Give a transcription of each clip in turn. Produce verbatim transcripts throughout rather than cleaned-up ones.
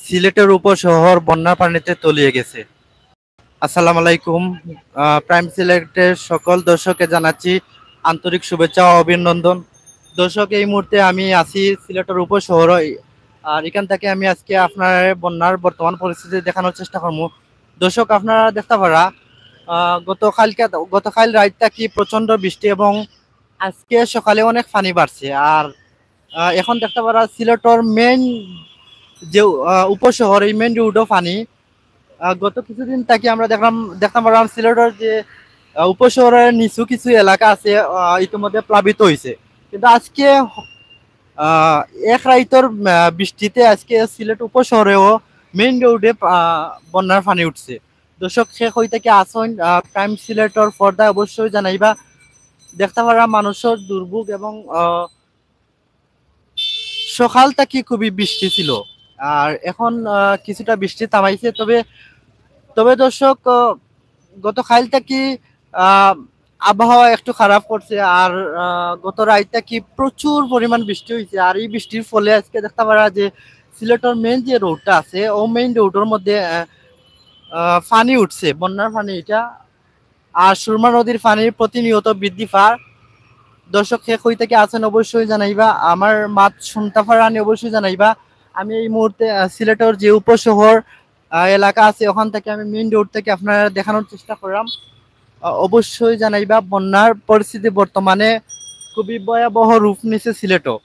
সিলেটের উপশহর বন্যার পানিতে তলিয়ে গেছে। আসসালামু আলাইকুম। আহ, প্রাইম সিলেটের সকল দর্শককে জানাচ্ছি আন্তরিক শুভেচ্ছা ও অভিনন্দন। দর্শক, এই মুহূর্তে আমি আছি সিলেটের উপশহর, আর এখান থেকে আমি আজকে আপনার বন্যার বর্তমান পরিস্থিতি দেখানোর চেষ্টা করবো। দর্শক, আপনারা দেখতা পারা, আহ, গতকালকে, গতকাল রাইত থাকি প্রচণ্ড বৃষ্টি এবং আজকে সকালে অনেক পানি বাড়ছে। আর, আহ, এখন দেখতা পারা সিলেটর মেইন যে, আহ, উপশহর, এই মেইন রোডও পানি। আহ, গত কিছুদিন থাকি আমরা দেখলাম, দেখতাম পারলাম সিলেটর যে, আহ, উপশহরের নিচু কিছু এলাকা আছে, আহ, ইতিমধ্যে প্লাবিত হইছে। কিন্তু আজকে, আহ, এক রাইতর, আহ, বৃষ্টিতে আজকে সিলেট উপশহরেও মেইন রোডে, আহ, বন্যার পানি উঠছে। দর্শক, সে কই থাকি আছইন, আহ, প্রাইম সিলেটর পর্দায় অবশ্যই জানাইবা। দেখতা পারা মানুষর দুর্ভোগ এবং, আহ, সকাল থাকি খুবই বৃষ্টি ছিল, আর এখন, আহ, কিছুটা বৃষ্টি থামাইছে। তবে, তবে দর্শক, আহ, গতকাল থাকি, আহ, আবহাওয়া একটু খারাপ করছে, আর, আহ, গত রাইত থাকি প্রচুর পরিমাণ বৃষ্টি হইছে। আর এই বৃষ্টির ফলে আজকে দেখতা পারা যে সিলেটর মেইন যে রোডটা আছে, ও মেইন রোডর মধ্যে, আহ, আহ, পানি উঠছে, বন্যার পানি এটা। আর সুরমা নদীর পানি প্রতিনিয়ত বৃদ্ধি পার। দর্শক, সে কই থাকি আছইন অবশ্যই জানাইবা, আমার মাত শুনতা পারা নি অবশ্যই জানাইবা। আমি এই মুহূর্তে, আহ, সিলেটর যে উপশহর, আহ, এলাকা আছে, ওখান থাকি আমি মেইন রোড থাকি আপনারা দেখানোর চেষ্টা করলাম। আহ, অবশ্যই জানাইবা, বন্যার পরিস্থিতি বর্তমানে খুবই ভয়াবহ রূপ নিছে সিলেটও।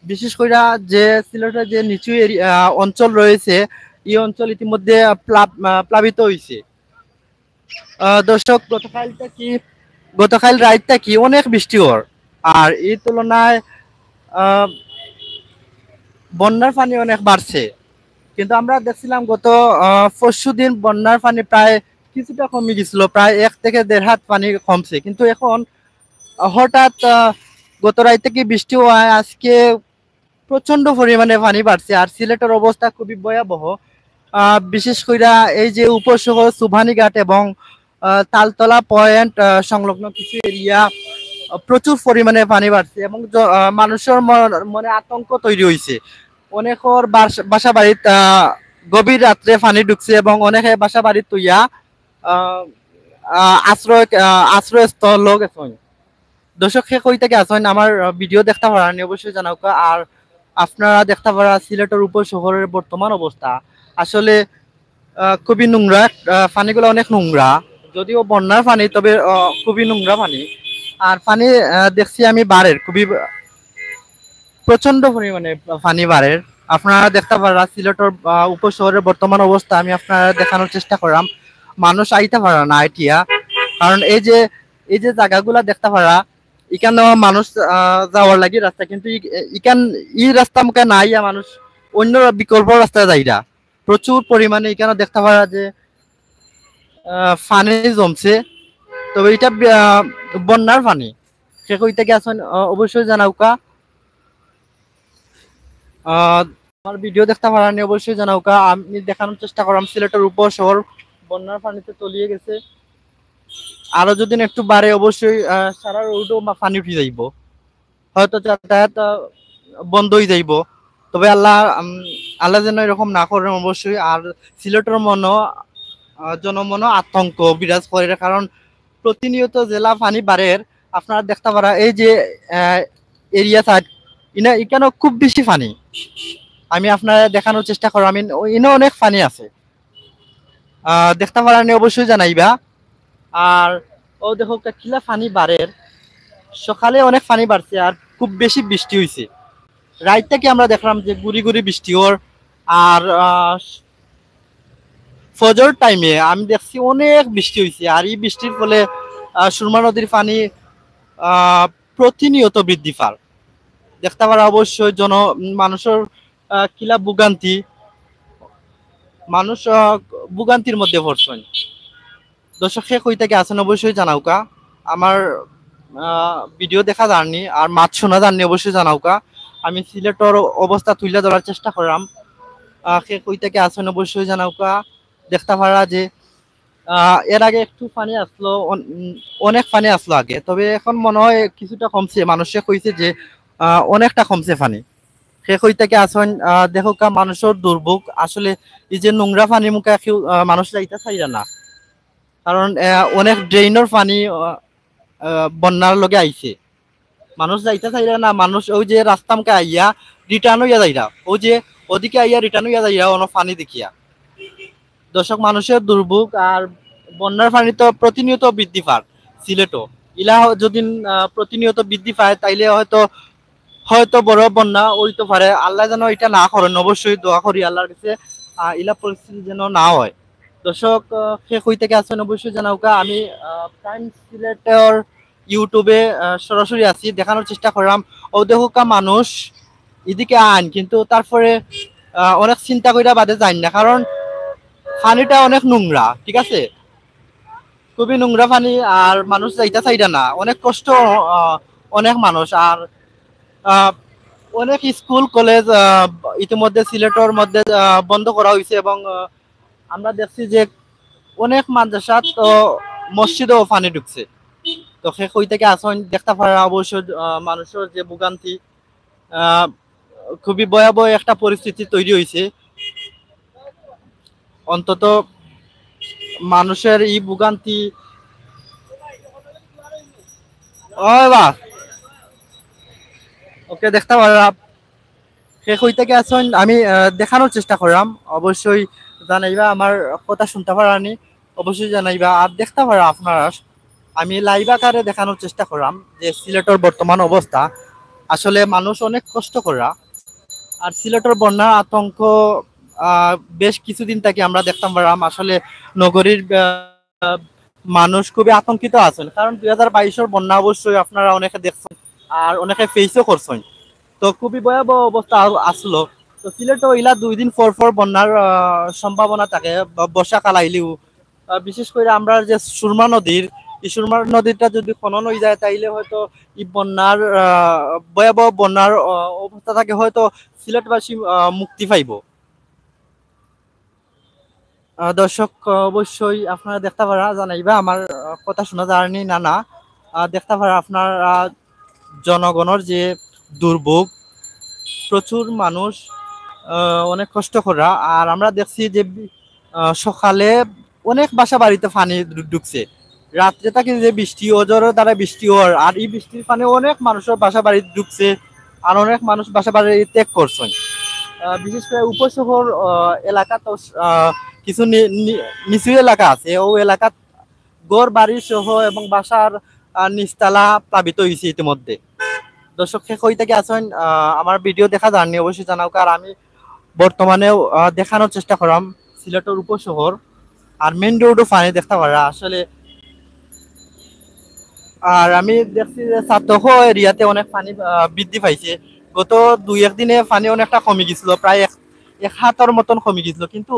বিশেষ কইরা যে সিলেটের যে নিচু এরি-, আহ, অঞ্চল রয়েছে, এই অঞ্চল ইতিমধ্যে প্লাব-, আহ, প্লাবিত হইছে। আহ, দর্শক, গতকাল থাকি, গতকাল রাইত থাকি অনেক বৃষ্টি হওয়ার, আর এই তুলনায়, আহ, বন্যার পানি অনেক বাড়ছে। কিন্তু আমরা দেখছিলাম গত, আহ, পরশু দিন বন্যার পানি প্রায় কিছুটা কমে গেছিল, প্রায় এক থেকে দেড় হাত পানি কমছে। কিন্তু এখন, আহ, হঠাৎ, আহ, গত রাইত থাকি বৃষ্টি হওয়ায় আজকে প্রচণ্ড পরিমাণে পানি বাড়ছে। আর সিলেটের অবস্থা খুবই ভয়াবহ। আহ, বিশেষ কইরা এই যে উপশহর সুবহানীঘাট এবং, আহ, তালতলা পয়েন্ট, আহ, সংলগ্ন কিছু এরিয়া, আহ, প্রচুর পরিমাণে পানি বাড়ছে এবং জ-, আহ, মানুষের মন-, মনে আতঙ্ক তৈরি হইছে। অনেকর বাস-, বাসা বাড়িত, আহ, গভীর রাত্রে পানি ঢুকছে এবং অনেকে বাসা বাড়িত তুইয়া, আহ, আহ, আশ্রয়, আহ, আশ্রয়স্থল গেছইন। দর্শক, সে কই থাকি আছইন, আমার, আহ, ভিডিও দেখতা পারা নি অবশ্যই জানাউক্কা। আর আপনারা দেখতা পারা সিলেটের উপশহরের বর্তমান অবস্থা আসলে, আহ, খুবই নোংরা, আহ, পানিগুলা অনেক নোংরা। যদিও বন্যার পানি, তবে, আহ, খুবই নোংরা পানি। আর পানি, আহ, দেখছি আমি বাড়ের, খুবই, আহ, প্রচণ্ড পরিমাণে পানি বাড়ের। আপনারা দেখতা পারা সিলেটের, আহ, উপশহরের বর্তমান অবস্থা আমি আপনারা দেখানোর চেষ্টা করলাম। মানুষ আইতা পারা না আইটিয়া, কারণ এই যে, এই যে জাগাগুলা দেখতা পারা, ইকানো মানুষ, আহ, যাওয়ার লাগি রাস্তা, কিন্তু ই-, ইকান, ই রাস্তা মুখে না আইয়া মানুষ অন্য বিকল্প রাস্তায় যাইরা। প্রচুর পরিমাণে ইকানো দেখতা পারা যে, আহ, পানি জমছে, তবে এটা বি-, আহ, বন্যার পানি। সে কই থাকি আছইন, আহ, অবশ্যই জানাউক্কা। আহ, আমার ভিডিও দেখতা পারা নি অবশ্যই জানাউক্কা। আমি দেখানোর চেষ্টা করলাম সিলেটের উপশহর বন্যার পানিতে তলিয়ে গেছে। আরো যদি একটু বাড়ে অবশ্যই, আহ, সারা রোডও মা-, পানি উঠি যাইব, হয়তো যাতায়াত, আহ, বন্ধ হয়ে যাইব। তবে আল্লাহ, উম, আল্লাহ যেন এরকম না করেন অবশ্যই। আর সিলেটের মনো, আহ, জনমনো আতঙ্ক বিরাজ করে, কারণ প্রতিনিয়ত জেলা পানি বাড়ের। আপনারা দেখতা পারা এই যে, আহ, এরিয়া সাইড, ইনা, ইকানো খুব বেশি পানি। আমি আপনারা দেখানোর চেষ্টা করলাম, ইন-, ইনো অনেক পানি আছে। আহ, দেখতা পারা নি অবশ্যই জানাইবা। আর ও দেখউক্কা কিলা পানি বাড়ের, সকালে অনেক পানি বাড়ছে আর খুব বেশি বৃষ্টি হইছে। রাইত থাকি আমরা দেখলাম যে গুড়ি গুড়ি বৃষ্টি ওর, আর, আহ, ফজর টাইমে আমি দেখছি অনেক বৃষ্টি হইছে। আর এই বৃষ্টির ফলে, আহ, সুরমা নদীর পানি, আহ, প্রতিনিয়ত বৃদ্ধি পার। দেখতা পারা অবশ্যই জন-, মানুষের, আহ, কিলা ভোগান্তি, মানুষ, আহ, ভোগান্তির মধ্যে পড়ছইন। দর্শক, সে কই থাকি আছইন অবশ্যই জানাউক্কা। আমার, আহ, ভিডিও দেখা যার নি আর মাত শোনা যার নি অবশ্যই জানাউক্কা। আমি সিলেটের অবস্থা তুলে ধরার চেষ্টা করলাম। আহ, সে কই থাকি আছইন অবশ্যই জানাউক্কা। দেখতা পারা যে, আহ, এর আগে একটু পানি আসলো, অন-, উম, অনেক পানি আসলো আগে, তবে এখন মনে হয় কিছুটা কমছে। মানুষে কইছে যে, আহ, অনেকটা কমছে পানি। কে কই থাকি আছইন, আহ, দেখউক্কা মানুষর দুর্ভোগ। আসলে এই যে নোংরা পানি মুখা কেউ, আহ, মানুষ যাইতা চাইরা না, কারণ, আহ, অনেক ড্রেইনর পানি, আহ, আহ, বন্যার লগে আইছে। মানুষ যাইতা চাইরা না, মানুষ ওই যে রাস্তা মুখা আইয়া রিটার্ন হইয়া যাইরা, ওই যে ওদিকে আইয়া রিটার্ন হইয়া যাইরা অনো পানি দেখিয়া। দর্শক, মানুষর দুর্ভোগ আর বন্যার পানি তো প্রতিনিয়ত বৃদ্ধি পার সিলেটও। ইলা হ-, যদি, আহ, প্রতিনিয়ত বৃদ্ধি পায়, তাইলে হয়তো, হয়তো বড় বন্যা হইতে পারে। আল্লাহ যেন এটা না করেন, অবশ্যই দোয়া করি আল্লাহর কাছে, আহ, ইলা পরিস্থিতি যেন না হয়। দর্শক, আহ, কে কই থাকি আছইন অবশ্যই জানাউক্কা। আমি, আহ, প্রাইম সিলেটর YouTube-এ, আহ, সরাসরি আছি, দেখানোর চেষ্টা করলাম। ও দেখউক্কা মানুষ এদিকে আইন, কিন্তু তারপরে, আহ, অনেক চিন্তা কইরা বাদে যাইন না, কারণ পানিটা অনেক নোংরা, ঠিক আছে? খুবই নোংরা পানি, আর মানুষ যাইতা চাইরা না, অনেক কষ্ট, আহ, অনেক মানুষ। আর, আহ, অনেক স্কুল কলেজ, আহ, ইতিমধ্যে সিলেটর মধ্যে, আহ, বন্ধ করা হইছে এবং, আহ, আমরা দেখছি যে অনেক মাদ্রাসাত ও মসজিদও পানি ঢুকছে। তো কে কই থাকি আছইন দেখতা পারা অবশ্য, আহ, মানুষর যে ভোগান্তি, আহ, খুবই ভয়াবহ একটা পরিস্থিতি তৈরি হইছে। অন্তত মানুষর এই ভোগান্তি, ওই বা, ওকে, দেখতা পারা কে কই থাকি আছইন, আমি, আহ, দেখানোর চেষ্টা করলাম। অবশ্যই জানাইবা, আমার কথা শুনতা পারানি, অবশ্যই জানাইবা। আর দেখতা পারা আপনারা, আমি লাইভ আকারে দেখানোর চেষ্টা করলাম যে সিলেটর বর্তমান অবস্থা। আসলে মানুষ অনেক কষ্ট করা। আর সিলেটর বন্যার আতঙ্ক, আহ, বেশ কিছুদিন থাকি আমরা দেখতাম পারাম। আসলে নগরীর, আহ, মানুষ খুবই আতঙ্কিত আছইন, কারণ দুই হাজার বাইশর বন্যা অবশ্যই আপনারা অনেকে দেখছইন, আর অনেকে ফেসও করছইন। তো খুবই ভয়াবহ অবস্থা আ-, আসলো। তো সিলেটও ইলা দুই দিন পর পর বন্যার, আহ, সম্ভাবনা থাকে, বা বর্ষাকাল আইলেও। আহ, বিশেষ করে আমরা যে সুরমা নদীর, এই সুরমা নদীটা যদি খনন হয়ে যায়, তাইলে হয়তো এই বন্যার, আহ, ভয়াবহ বন্যার, আহ, অবস্থা থেকে হয়তো সিলেটবাসী, আহ, মুক্তি পাইব। আহ, দর্শক, আহ, অবশ্যই আপনারা দেখতা পারা জানাইবা, আমার, আহ, কথা শোনা যায়নি না, না। আহ, দেখতা পারা আপনারা, আহ, জনগণর যে দুর্ভোগ, প্রচুর মানুষ, আহ, অনেক কষ্ট করা। আর আমরা দেখছি যে বি-, আহ, সকালে অনেক বাসা বাড়িতে পানি ঢু-, ঢুকছে। রাত্রে থাকি যে বৃষ্টি, অঝোরধারায় বৃষ্টি অর, আর এই বৃষ্টির পানি অনেক মানুষর বাসা বাড়ি ঢুকছে, আর অনেক মানুষ বাসা বাড়ি ত্যাগ করছইন। আহ, বিশেষ করে উপশহর, আহ, এলাকা তো, আহ, কিছু নি-, নি-, নিচু এলাকা আছে, ও এলাকাত ঘর বাড়ি সহ এবং বাসার, আহ, নিচতলা প্লাবিত হইছে ইতিমধ্যে। দর্শক, কে কই থাকি আছইন, আহ, আমার ভিডিও দেখা যায়নি, অবশ্যই জানাউক্কা। আর আমি বর্তমানেও, আহ, দেখানোর চেষ্টা করলাম সিলেটর উপশহর আর মেইন রোডও পানি দেখতা পারা আসলে। আর আমি দেখছি যে ছাত্রসহ এরিয়াতে অনেক পানি, আহ, বৃদ্ধি পাইছে। গত দুই এক দিনে পানি অনেকটা কমি গেছিল, প্রায় এক, এক হাতর মতন কমি গেছিল, কিন্তু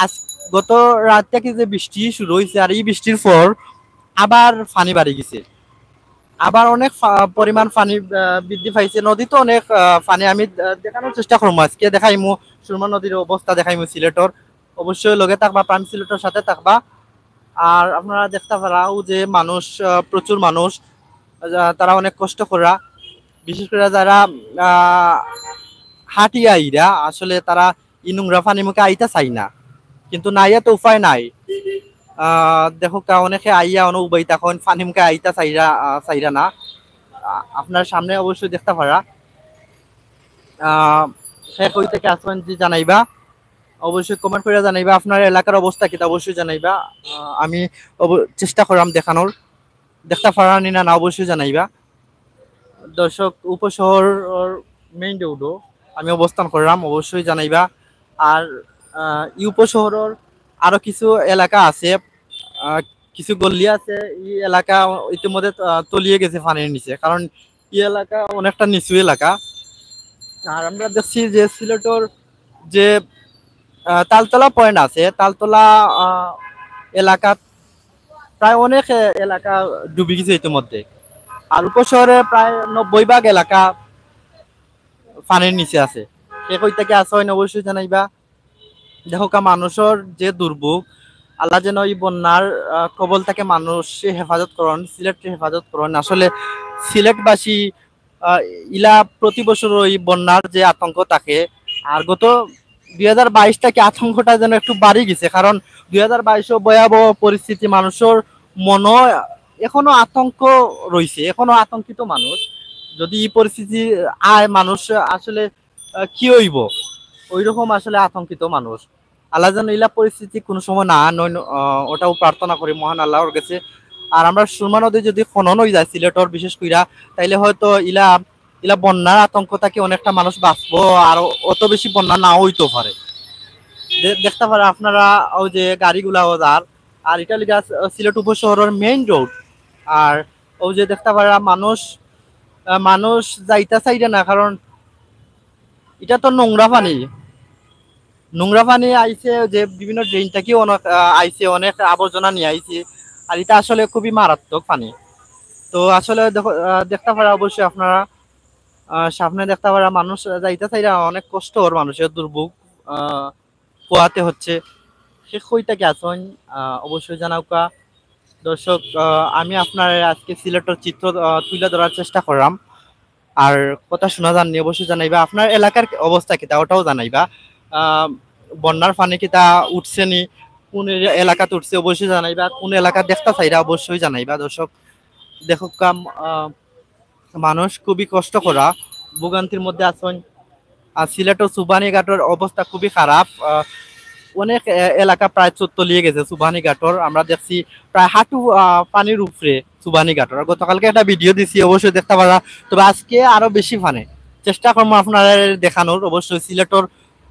আজ, গত রাত থাকি যে বৃষ্টি শুরু হইছে, আর এই বৃষ্টির পর আবার পানি বাড়ি গেছে, আবার অনেক ফা-, পরিমাণ পানি, আহ, বৃদ্ধি পাইছে। নদীতে অনেক, আহ, পানি। আমি, আহ, দেখানোর চেষ্টা করবো আজকে, দেখাইমু সুরমা নদীর অবস্থা, দেখাইমু সিলেটর। অবশ্যই লগে থাকবা, প্রাইম সিলেটর সাথে থাকবা। আর আপনারা দেখতা পারা ও যে মানুষ, আহ, প্রচুর মানুষ, আহ, তারা অনেক কষ্ট করা, বিশেষ করে যারা, আহ, হাঁটিয়া আইরা, আসলে তারা ই নোংরা পানি মুখে আইতা চাই না, কিন্তু না আইয়া তো উপায় নাই। আহ, দেখউক্কা, অনেকে আইয়া অনো উবাই থাকইন, পানি মুখে আইতা চাইরা, আহ, চাইরা না। আহ, আপনার সামনে অবশ্যই দেখতা পারা। আহ, কে কই থাকি আছইন যে জানাইবা, অবশ্যই কমেন্ট করে জানাইবা। আপনার এলাকার অবস্থা কিতা অবশ্যই জানাইবা। আহ, আমি অব-, চেষ্টা করলাম দেখানোর, দেখতা পারানি না, না অবশ্যই জানাইবা। দর্শক, উপশহর মেইন রোডও আমি অবস্থান করলাম, অবশ্যই জানাইবা। আর, আহ, এই উপশহরর আরো কিছু এলাকা আছে, আহ, কিছু গল্লি আছে, এই এলাকা ইতিমধ্যে, আহ, তলিয়ে গেছে পানির নিচে, কারণ এই এলাকা অনেকটা নিচু এলাকা। আর আমরা দেখছি যে সিলেটর যে, আহ, তালতলা পয়েন্ট আছে, তালতলা, আহ, এলাকাত প্রায় অনেক, এ, এলাকা ডুবি গেছে ইতিমধ্যে। আর উপশহরে প্রায় নব্বই ভাগ এলাকা পানির নিচে আছে। কে কই থাকি আছইন অবশ্যই জানাইবা। দেখউক্কা, মানুষর যে দুর্ভোগ, আল্লাহ যেন এই বন্যার, আহ, কবল থাকি মানুষ হেফাজত করইন, সিলেটরে হেফাজত করইন। আসলে সিলেটবাসী, আহ, ইলা প্রতি বছর ওই বন্যার যে আতঙ্ক থাকে, আর গত দুই হাজার বাইশ থাকি আতঙ্কটা যেন একটু বাড়ি গেছে, কারণ দুই হাজার বাইশও ভয়াবহ পরিস্থিতি, মানুষের মনো এখনো আতঙ্ক রইছে, এখনো আতঙ্কিত মানুষ। যদি এই পরিস্থিতি আয়, মানুষ আসলে, আহ, কি হইব, ওইরকম আসলে আতঙ্কিত মানুষ। আল্লাহ যেন ইলা পরিস্থিতি কোনো সময় না আনইন, আহ, ওটাও প্রার্থনা করি মহান আল্লাহর কাছে। আর আমরা সুরমা নদী যদি খনন হয়ে যায় সিলেটর বিশেষ কইরা, তাইলে হয়তো ইলা, ইলা বন্যার আতঙ্ক থাকি অনেকটা মানুষ বাঁচবো, আর অত বেশি বন্যা নাও হইতো পারে। দে-, দেখতা পারা আপনারা ওই যে গাড়িগুলা যার, আর এটা লিগা সিলেট উপশহরের মেইন রোড। আর ওই যে দেখতা পারা মানুষ, আহ, মানুষ যাইতা চাইরা না, কারণ এটা তো নোংরা পানি। নোংরা পানি আইছে যে বিভিন্ন ড্রেন থাকি অনেক, আহ, আইছে, অনেক আবর্জনা নিয়ে আইছে। আর এটা আসলে খুবই মারাত্মক পানি। তো আসলে দেখো, আহ, দেখতা পারা অবশ্যই আপনারা, আহ, সামনে দেখতা পারা মানুষ যাইতা চাইরা অনেক কষ্ট ওর মানুষের দুর্ভোগ, আহ, পোয়াতে হচ্ছে। সে কই থাকি আছইন, আহ, অবশ্যই জানাউক্কা। দর্শক, আহ, আমি আপনার আজকে সিলেটর চিত্র, আহ, তুলে ধরার চেষ্টা করলাম। আর কথা শোনা যাননি, অবশ্যই জানাইবা। আপনার এলাকার অবস্থা কিতা, ওটাও জানাইবা। আহ, বন্যার পানি কিতা উঠছে নি, কোন এরি-, এলাকাত উঠছে, অবশ্যই জানাইবা। কোন এলাকা দেখতা চাইরা, অবশ্যই জানাইবা। দর্শক, দেখউক্কা, আহ, মানুষ খুবই কষ্ট করা, ভোগান্তির মধ্যে আছইন। আর সিলেটর সুবহানীঘাটর অবস্থা খুবই খারাপ। আহ, অনেক এ-, এলাকা প্রায় চ-, তলিয়ে গেছে সুবহানীঘাটর। আমরা দেখছি প্রায় হাঁটু, আহ, পানির উপরে সুবহানীঘাটর। আর গতকালকে একটা ভিডিও দিছি, অবশ্যই দেখতা পারা। তবে আজকে আরো বেশি পানি। চেষ্টা করমু আপনারে দেখানোর। অবশ্যই সিলেটর,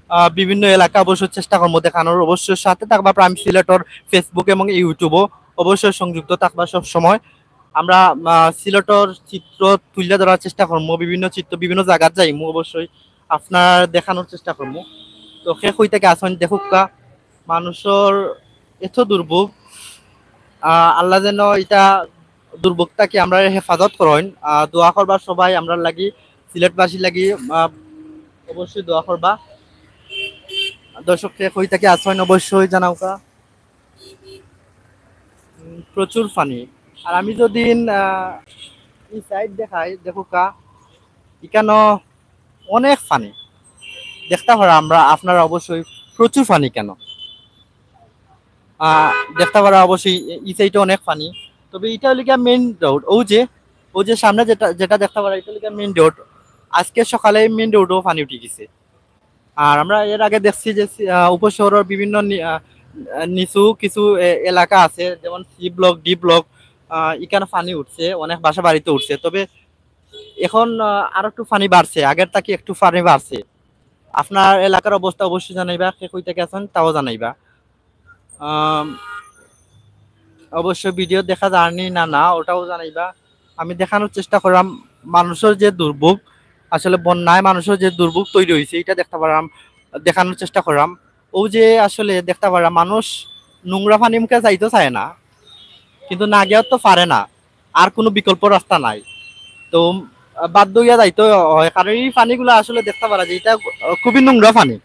আহ, বিভিন্ন এলাকা অবশ্যই চেষ্টা করমু দেখানোর। অবশ্যই সাথে থাকবা প্রাইম সিলেটর Facebook এবং YouTube-ও। অবশ্যই সংযুক্ত থাকবা সব সময়। আমরা, আহ, সিলেটর চিত্র তুলে ধরার চেষ্টা করমু, বিভিন্ন চিত্র, বিভিন্ন জাগাত যাইমু, অবশ্যই আপনার দেখানোর চেষ্টা করমু। তো কে কই থাকি আছইন দেখউক্কা, মানুষর এত দুর্ভোগ, আহ, আল্লাহ যেন এটা দুর্ভোগ থাকি আমরারে হেফাজত করইন। আহ, দোয়া করবা সবাই আমরার লাগি, সিলেটবাসী লাগি, আহ, অবশ্যই দোয়া করবা। দর্শক কে কই থাকি আছইন অবশ্যই জানাউক্কা। উম, প্রচুর পানি। আর আমি যদি, আহ, এই সাইড দেখাই, দেখউক্কা, ইকানো অনেক পানি। দেখতা পারা আমরা, আপনারা অবশ্যই প্রচুর পানি কেন। আহ, দেখতা পারা অবশ্যই এই সাইডে অনেক পানি। তবে এটা হলো গিয়া মেইন রোড। ও যে, ও যে সামনে যেটা, যেটা দেখতা পারা, এটা হলো গিয়া মেইন রোড। আজকে সকালে মেইন রোডও পানি উঠি গেছে। আর আমরা এর আগে দেখছি যে, আহ, উপশহরের বিভিন্ন নি-, আহ, নিচু কিছু এ-, এলাকা আছে, যেমন সি ব্লক, ডি ব্লক, আহ, এখানে পানি উঠছে, অনেক বাসা বাড়িতে উঠছে। তবে এখন, আহ, আরো একটু পানি বাড়ছে, আগের থাকি একটু পানি বাড়ছে। আপনার এলাকার অবস্থা অবশ্যই জানাইবা, কে কই থাকি আছইন তাও জানাইবা। আম, অবশ্য ভিডিও দেখা যায়নি না, না, ওটাও জানাইবা। আমি দেখানোর চেষ্টা করলাম মানুষের যে দুর্ভোগ, আসলে বন্যায় মানুষের যে দুর্ভোগ তৈরি হয়েছে, এটা দেখতে পারলাম, দেখানোর চেষ্টা করলাম। ও যে আসলে দেখতে পারলাম মানুষ নোংরা পানি মুখে যাইতে চায় না, কিন্তু না গিয়াও তো পারে না, আর কোনো বিকল্প রাস্তা নাই। তো, আহ, বাধ্য হইয়া যাইতে হয়, কারণ এই পানিগুলা আসলে দেখতে পারা যায়, এটা, আহ, খুবই নোংরা পানি,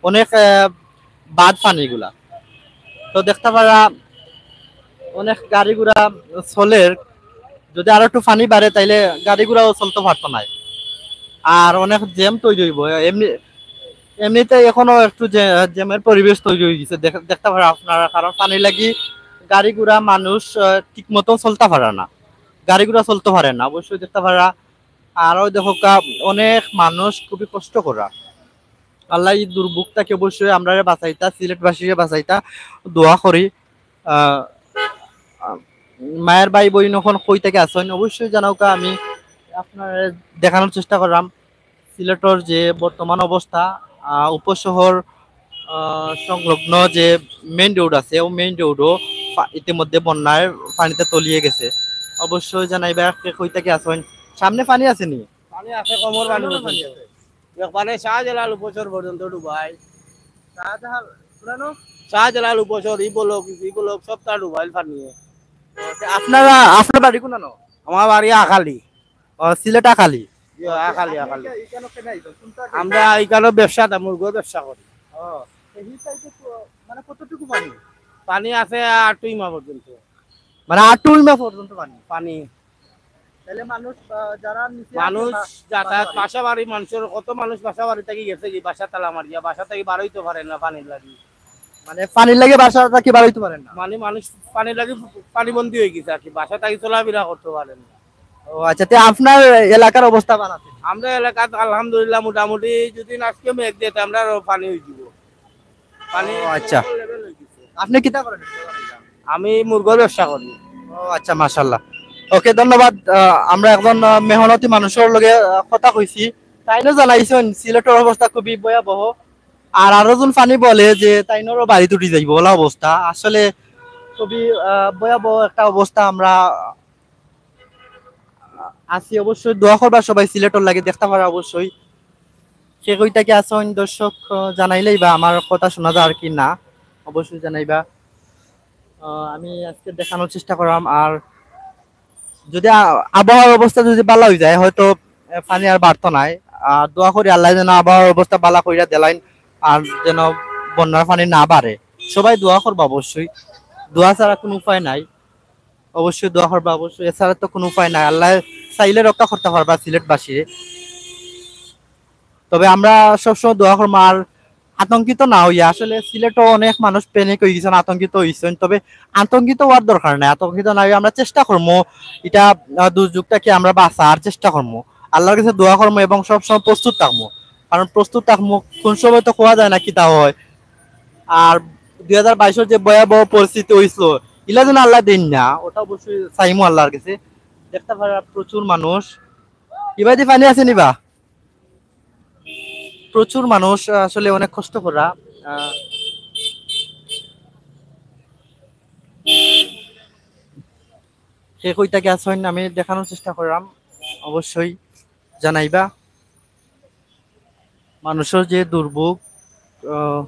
অনেক, আহ, বাদ পানিগুলা। তো দেখতে পারা অনেক গাড়ি ঘোড়া চলের, যদি আরো একটু পানি বাড়ে, তাইলে গাড়ি ঘোড়াও চলতে পারতো না, আর অনেক জ্যাম তৈরি হইব। এমনি, এমনিতে এখনো একটু জ্যা-, জ্যামের পরিবেশ তৈরি হয়ে গেছে, দেখ-, দেখতে পারা আপনারা, কারণ পানি লাগি গাড়ি ঘোড়া মানুষ, আহ, ঠিক মতো চলতে পারে না, গাড়ি ঘোড়া চলতে পারে না, অবশ্যই দেখতে পারা। আরও দেখো কা-, অনেক মানুষ খুবই কষ্ট করা। আল্লাহ এই দুর্ভোগ থাকি অবশ্যই আমরারে বাঁচাইতা, সিলেটবাসীরে বাঁচাইতা, দোয়া করি। আহ, আহ, মায়ের ভাই বইন এখন কই থাকি আছইন, অবশ্যই জানাও কা, আমি আপনারে দেখানোর চেষ্টা করলাম সিলেটর যে বর্তমান অবস্থা। আহ, উপশহর, আহ, সংলগ্ন যে মেইন রোড আছে, ও মেইন রোডও পা-, ইতিমধ্যে বন্যায় পানিতে তলিয়ে গেছে। অবশ্যই জানাইবা কে কই থাকি আছইন। সামনে পানি আছে নি? পানি আছে, কমর পানি পর্যন্ত। একবারে শাহজালাল উপশহর পর্যন্ত ডুবাই। শাহজালাল, পুরানো? শাহজালাল উপশহর, ই ব্লক, ই ব্লক সবটা ডুবাইল পানি। আপনারা, আপনার বাড়ি কোনানো? আমার বাড়ি আখালি। ও, সিলেট আখালি। জি, আখালি, আখালি। এখানে কেন আইছেন? কোনটা আগে? আমরা এখানে ব্যবসা, তা মুরগো ব্যবসা করি। ও, এই সাইডে তো, মানে, কতটুকু পানি? পানি আছে আটুইমা পর্যন্ত। মানে, আটুইমা পর্যন্ত পানি? পানি। তাহলে মানুষ, আহ, যারা নিচে আছে, মানুষ বা- যাতায়াত, বাসা বাড়ি। বাসা বাড়ি, মানুষের কত মানুষ বাসা বাড়ি থাকি গেছে কি, বাসা তালা মারিয়া বাসা থাকি বারইতো পারে না পানির লাগি। মানে পানির লাগি বাসা থাকি বারইতো পারেন না? মানে মানুষ পানির লাগি পানিবন্দী হয়ে গেছে আর কি, বাসা থাকি চলাফেরা করতে পারে না। ও আচ্ছা, তে আপনার এলাকার অবস্থা ভালা আছে? আমরা এলাকাত আলহামদুলিল্লাহ মোটামুটি যদি আজকে মেঘ দিয়ে আমরা আরো পানি হয়ে যাব। পানি ও আচ্ছা। level হয়ে গেছে। আপনি কিতা করেন? আমি মুরগর ব্যবসা করি। ও আচ্ছা, মাশাআল্লাহ। ওকে, ধন্যবাদ। আহ, আমরা একজন, আহ, মেহনতি মানুষের লগে, আহ, কথা কইছি। তাইনও জানাইছেন সিলেটের অবস্থা খুবই ভয়াবহ। আর আরো জন পানি বলে যে তাইনরও বাড়ি উঠি যাইব, ওলা অবস্থা। আসলে খুবই, আহ, ভয়াবহ একটা অবস্থা। আমরা আছি, অবশ্যই দোয়া করবা সবাই সিলেটর লাগি, দেখতা পারা অবশ্যই। কে কই থাকি আছইন দর্শক, আহ, জানাইলেই বা আমার কথা শোনা যায় আর কি না, অবশ্যই জানাইবা। আহ, আমি আজকে দেখানোর চেষ্টা করলাম। আর যদি আ-, আবহাওয়ার অবস্থা যদি ভালা হয়ে যায়, হয়তো, আহ, পানি আর বাড়তো নাই। আর দোয়া করি আল্লাহ যেন আবহাওয়ার অবস্থা ভালা কইরা দিলাইন, আর যেন বন্যার পানি না বাড়ে। সবাই দোয়া করবা অবশ্যই, দোয়া ছাড়া কোনো উপায় নাই। অবশ্যই দোয়া করবা, অবশ্যই, এছাড়া তো কোনো উপায় নাই। আল্লাহ চাইলে রক্ষা করতে পারবা সিলেটবাসীরে। তবে আমরা সবসময় দোয়া করবো আর আতঙ্কিত না হইয়া। আসলে সিলেটও অনেক মানুষ প্যানিক হয়ে গেছেন, আতঙ্কিত হইছেন। তবে আতঙ্কিত হওয়ার দরকার নাই, আতঙ্কিত না হইয়া আমরা চেষ্টা করবো এটা, আহ, দুর্যোগ থাকি আমরা বাঁচার চেষ্টা করবো, আল্লাহর কাছে দোয়া করবো এবং সবসময় প্রস্তুত থাকবো। কারণ প্রস্তুত থাকবো, কোন সময় তো কওয়া যায় না কিতা হয়। আর দুই হাজার বাইশের যে ভয়াবহ পরিস্থিতি হইছিল, ইলা যেন আল্লাহ দিন না, ওটা অবশ্যই চাইমু আল্লাহর কাছে। দেখতা পারা প্রচুর মানুষ, ইবাদি পানি আছে নিবা, প্রচুর মানুষ, আহ, আসলে অনেক কষ্ট করা। আহ, কে কই থাকি আছইন আমি দেখানোর চেষ্টা করলাম, অবশ্যই জানাইবা। মানুষের যে দুর্ভোগ, আহ,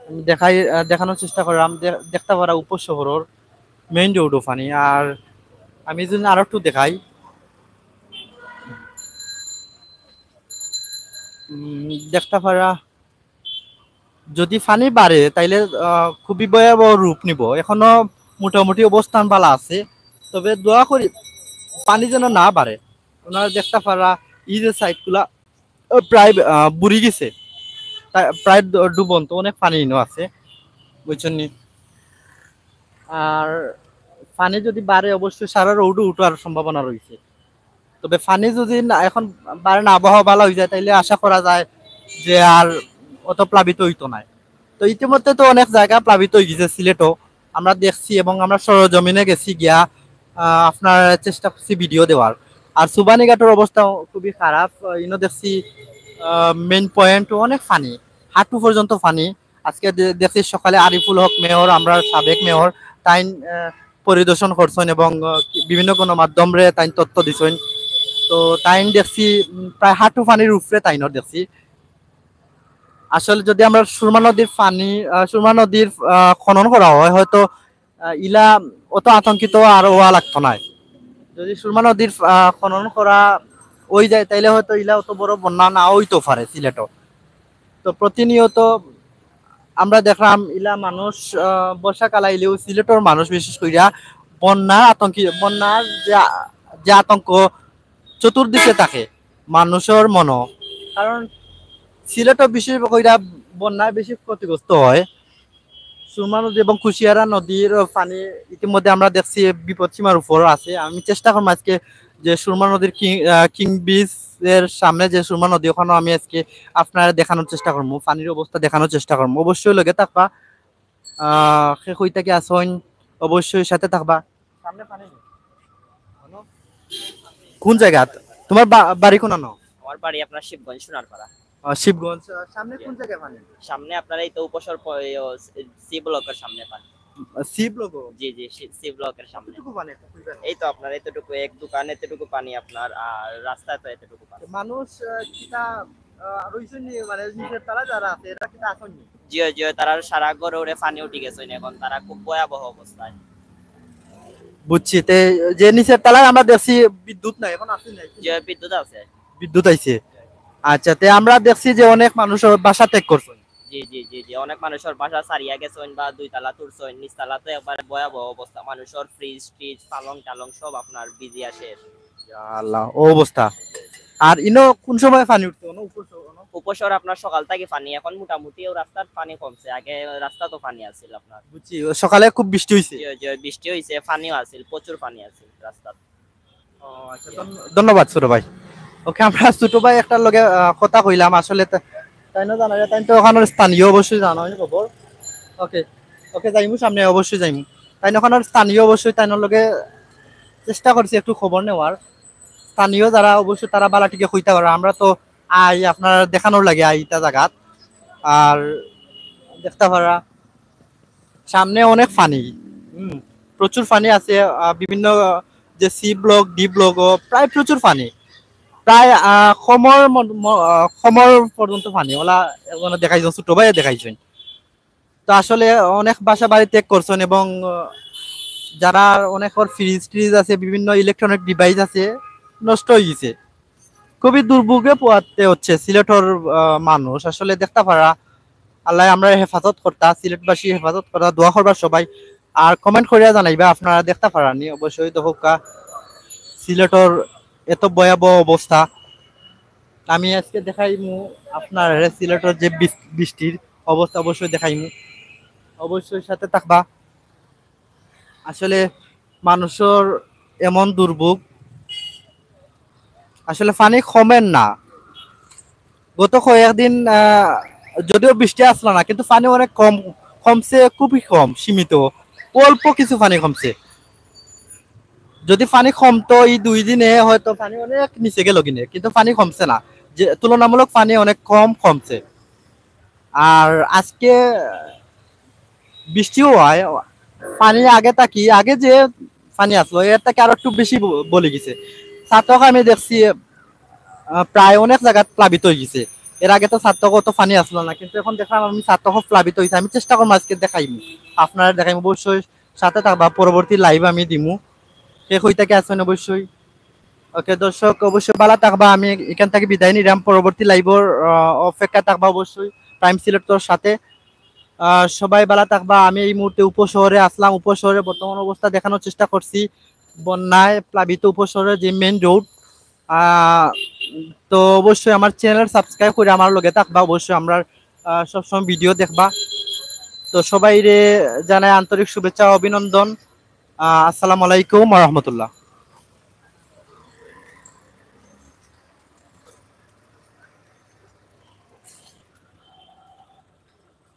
আমি দেখাই, আহ, দেখানোর চেষ্টা করলাম। দে-, দেখতা পারা উপশহরের মেইন রোডও পানি। আর আমি যদি আরো একটু দেখাই, উম, দেখতা পারা যদি পানি বাড়ে তাইলে, আহ, খুবই ভয়াবহ রূপ নিব। এখনো মোটামুটি অবস্থান ভালা আছে, তবে দোয়া করি পানি যেন না বাড়ে। ওনারা দেখতা পারা এই যে সাইডগুলা, আহ, প্রায়, আহ, বুড়ি গেছে, তা-, প্রায় ড-, ডুবন্ত, অনেক পানি ইনো আছে, বুঝছেন নি? আর পানি যদি বাড়ে অবশ্যই সারা রোডও উঠার সম্ভাবনা রয়েছে। তবে পানি যদি না, এখন বাড়ে না, আবহাওয়া ভালা হয়ে যায়, তাইলে আশা করা যায় যে আর অত প্লাবিত হইতো নাই। তো ইতিমধ্যে তো অনেক জায়গা প্লাবিত হয়ে গেছে সিলেটও, আমরা দেখছি এবং আমরা সরজমিনে গেছি গিয়া, আহ, আপনার চেষ্টা করছি ভিডিও দেওয়ার। আর সুবানীঘাটের অবস্থা খুবই খারাপ, আহ, ইনো দেখছি, আহ, মেইন পয়েন্ট অনেক পানি, হাঁটু পর্যন্ত পানি। আজকে দে-, দেখছি সকালে আরিফুল হক মেয়র, আমরা সাবেক মেয়র, তাইন, আহ, পরিদর্শন করছেন এবং, আহ, কি-, বিভিন্ন গণমাধ্যমরে তাইন তথ্য দিছেন। তো তাইন দেখছি, উম, প্রায় হাঁটু পানির উপরে তাইনর দেখছি। আসলে যদি আমরা সুরমা নদীর পানি, আহ, সুরমা নদীর, আহ, খনন করা হয়, হয়তো, আহ, ইলা অত আতঙ্কিত আর হওয়া লাগতো নাই। যদি সুরমা নদীর, আহ, খনন করা হয়ে যায়, তাইলে হয়তো ইলা অত বড় বন্যা না হইতো পারে সিলেটও। তো প্রতিনিয়ত আমরা দেখলাম ইলা মানুষ, আহ, বর্ষাকাল আইলেও সিলেটর মানুষ বিশেষ করিয়া বন্যার আতঙ্কি, বন্যার যে আ-, যে আতঙ্ক চতুর্দিকে থাকে মানুষের মনো, কারণ সিলেটও বিশেষ করিয়া বন্যায় বেশি ক্ষতিগ্রস্ত হয়। সুরমা নদী এবং কুশিয়ারা নদীর পানি ইতিমধ্যে আমরা দেখছি বিপদসীমার উপর আছে। আমি চেষ্টা করবো আজকে যে সুরমা নদীর কিং, আহ, কিং ব্রিজ এর সামনে যে সুরমা নদী, ওখানেও আমি আজকে আপনারা দেখানোর চেষ্টা করবো, পানির অবস্থা দেখানোর চেষ্টা করবো। অবশ্যই লগে থাকবা, আহ, কে কই থাকি আছইন, অবশ্যই সাথে থাকবা। সামনে পানি নেই। কোন জায়গা? তোমার বা-, বাড়ি কোন আনো? আমার বাড়ি আপনার শিবগঞ্জ সোনারপাড়া। আহ, শিবগঞ্জ। আহ, সামনে কোন জায়গায় পানি? সামনে আপনার এই তো উপসর প-, এই, ও, সি ব্লকের সামনে পানি। আহ, সি ব্লক? জি, জি, সি, সি ব্লকের সামনে। কতটুকু পানি? একটু খুঁজে। এই তো আপনার এতটুকু এক দোকান, এতটুকু পানি আপনার, আর রাস্তায় তো এতটুকু পানি। মানুষ, আহ, কিতা, আহ, রইছেন নি? মানে নিচের তলা যারা আছে, এরা কিতা আছেন নি? জি, জি, তারা সারা ঘরে ওরে পানি উঠি গেছে এখন, তারা খুব ভয়াবহ অবস্থায়। বুঝছি। তে যে নিচের তলায় আমরা দেখছি বিদ্যুৎ নাই, এখন আছে নাই? জি, বিদ্যুৎ আছে। বিদ্যুৎ আইছে। আচ্ছা, তে আমরা দেখছি যে অনেক মানুষ বাসা ত্যাগ করছে। জি, জি, জি, জি, অনেক মানুষের বাসা ছাড়িয়া গেছেন বা দুই তালা তুলছেন, নিচ তালা তো একবারে ভয়াবহ অবস্থা, মানুষের ফ্রিজ টিজ পালং টালং সব আপনার ভিজিয়া শেষ। ইয়া আল্লাহ, ও অবস্থা। আর ইনো কোন সময় পানি উঠছে? অনো উপর স-, অনো? উপসর আপনার সকাল থাকি পানি, এখন মোটামুটি ও রাস্তার পানি কমছে, আগে রাস্তা তো পানি আছিল আপনার। বুঝছি, ও সকালে খুব বৃষ্টি হইছে। জি, জি, বৃষ্টি হইছে, পানিও আছিল, প্রচুর পানি আছিল রাস্তাত। ও, আচ্ছা, ধন্য-, ধন্যবাদ ছোট ভাই। ওকে, আমরা ছোট ভাই একটার লগে, আহ, কথা কইলাম আসলে। তা-, তাই না জানা যায়, তাই তো ওখানে স্থানীয় অবশ্যই জানা হয় খবর। ওকে, ওকে, যাইমু সামনে, অবশ্যই যাইমু। তাই না ওখানে স্থানীয় অবশ্যই তাই না লগে চেষ্টা করছি একটু খবর নেওয়ার। স্থানীয় যারা অবশ্যই তারা বালা টিকে কইতা পারবা। আমরা তো আই আপনার দেখানোর লাগে আই ইটা জাগাত। আর দেখতা পারবা সামনে অনেক পানি, হুম, প্রচুর পানি আছে। আহ, বিভিন্ন, আহ, যে সি ব্লক, ডি ব্লক, ও প্রায় প্রচুর পানি, প্রায়, আহ, কোমর মন-, ম-, আহ, কোমর পর্যন্ত পানি। ওলা এগুলো দেখাইছেন, ছোট ভাইয়ে দেখাইছেন। তো আসলে অনেক বাসা বাড়ি ত্যাগ করছেন এবং, আহ, যারা অনেকের ফ্রিজ ট্রিজ আছে, বিভিন্ন ইলেকট্রনিক ডিভাইস আছে, নষ্ট হয়ে গেছে। খুবই দুর্ভোগে পোয়াতে হচ্ছে সিলেটর, আহ, মানুষ। আসলে দেখতা পারবা, আল্লাহ আমরা হেফাজত করতা, সিলেটবাসী হেফাজত করতা, দোয়া করবা সবাই। আর কমেন্ট করিয়া জানাইবা আপনারা দেখতা পারবা নি, অবশ্যই দেখউক্কা সিলেটর এত ভয়াবহ অবস্থা। আমি আজকে দেখাইমু আপনার সিলেটর যে বৃষ-, বৃষ্টির অবস্থা, অবশ্যই দেখাইমু, অবশ্যই সাথে থাকবা। আসলে মানুষের এমন দুর্ভোগ, আসলে পানি কমের না। গত কয়েকদিন, আহ, যদিও বৃষ্টি আসলো না, কিন্তু পানি অনেক কম, কমছে, খুবই কম, সীমিত, অল্প কিছু পানি কমছে। যদি পানি কমতো, এই দুই দিনে হয়তো পানি অনেক নিচে গেল কিনে, কিন্তু পানি কমছে না, যে তুলনামূলক পানি অনেক কম কমছে। আর আজকে বৃষ্টিও হয়, পানি আগে থাকি, আগে যে পানি আসলো এর থেকে আরো একটু বেশি ব-, বলি গেছে। ছাতক আমি দেখছি, আহ, প্রায় অনেক জায়গাত প্লাবিত হয়ে গেছে। এর আগে তো ছাতক অত পানি আসলো না, কিন্তু এখন দেখলাম আমি ছাতক প্লাবিত হয়েছে। আমি চেষ্টা করবো আজকে দেখাইমু, আপনারা দেখাইমু, অবশ্যই সাথে থাকবা। পরবর্তী লাইভ আমি দিমু, কে কই থেকে আছেন অবশ্যই। ওকে দর্শক, অবশ্যই ভালো থাকবা। আমি এখান থেকে বিদায় নিলাম, পরবর্তী লাইভর, আহ, অপেক্ষা থাকবা অবশ্যই প্রাইম সিলেটর সাথে। আহ, সবাই ভালো থাকবা। আমি এই মুহূর্তে উপশহরে আসলাম, উপশহরে বর্তমান অবস্থা দেখানোর চেষ্টা করছি, বন্যায় প্লাবিত উপশহরের যে মেইন রোড। আহ, তো অবশ্যই আমার চ্যানেল সাবস্ক্রাইব করে আমার লগে থাকবা, অবশ্যই আমরা, আহ, সবসময় ভিডিও দেখবা। তো সবাইরে জানাই আন্তরিক শুভেচ্ছা, অভিনন্দন। আহ, আসসালামু আলাইকুম ওয়া রাহমাতুল্লাহ।